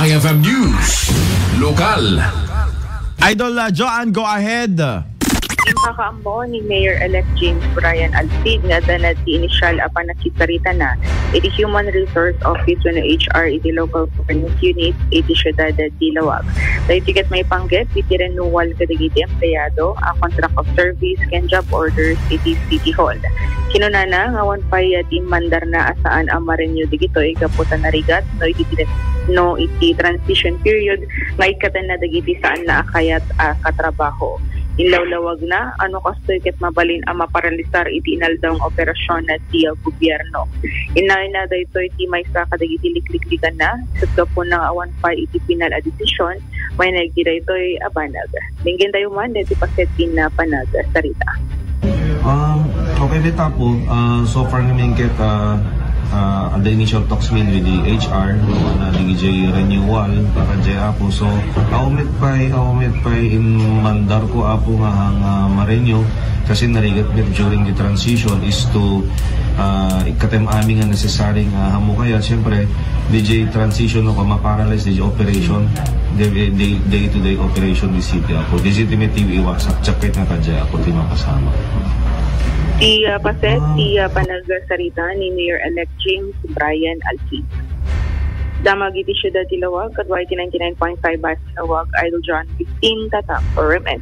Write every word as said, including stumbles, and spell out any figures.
F M News, lokal. Idol uh, Joanne, go ahead. Impakaammo ni Mayor-elect James Brian Alcid nga adda na ti initial a pannakisarita na iti Human Resource Office wenno H R iti Local Government Unit iti siudad ti Laoag. Daytoy ket maipanggep iti renewal kadagiti empleyado a contract of service ken job orders iti City Hall. Kinunana nga awan pay ti immandarna a saan a ma-renew dagitoy gapu ta narigat no iti, no iti transition period nga ikkatenna dagiti saanna a kayat a katrabaho. Inlawlawagna a no kastoy ket mabalin a maparalisar iti inaldaw nga operasyon ti gobyerno. Inayna daytoy ti maysa kadagiti likliklikanna, ket gapu na nga awan pay iti pinal a desisyon, mainaig ti daytoy a banag. Denggen tayo man daytoy paset ti napanag sarita. Um, okay, dita po. Uh, so far namin ket uh, uh, the initial talks min with the H R, no, na D J renewal para jay apo. So, aumit pay, aumit pay in mandar ko apo nga hang uh, ma-renew kasi narigat met during the transition is to uh, ikatem ami nga necessary nga hamo kaya, siyempre, D J transition o kama paralyze D J operation, the day-to-day operation di city apo. Di city may T V iwasak, tsakit nga kadya apo ti mapasama. Ti uh, paset, ti uh, panagsarita ni Mayor-elect James Brian Alcid. Damag iti siyudad ti Laoag, kadwa iti ninety-nine point five Bas Laoag, Idol John fifteen, Tatak, or M N.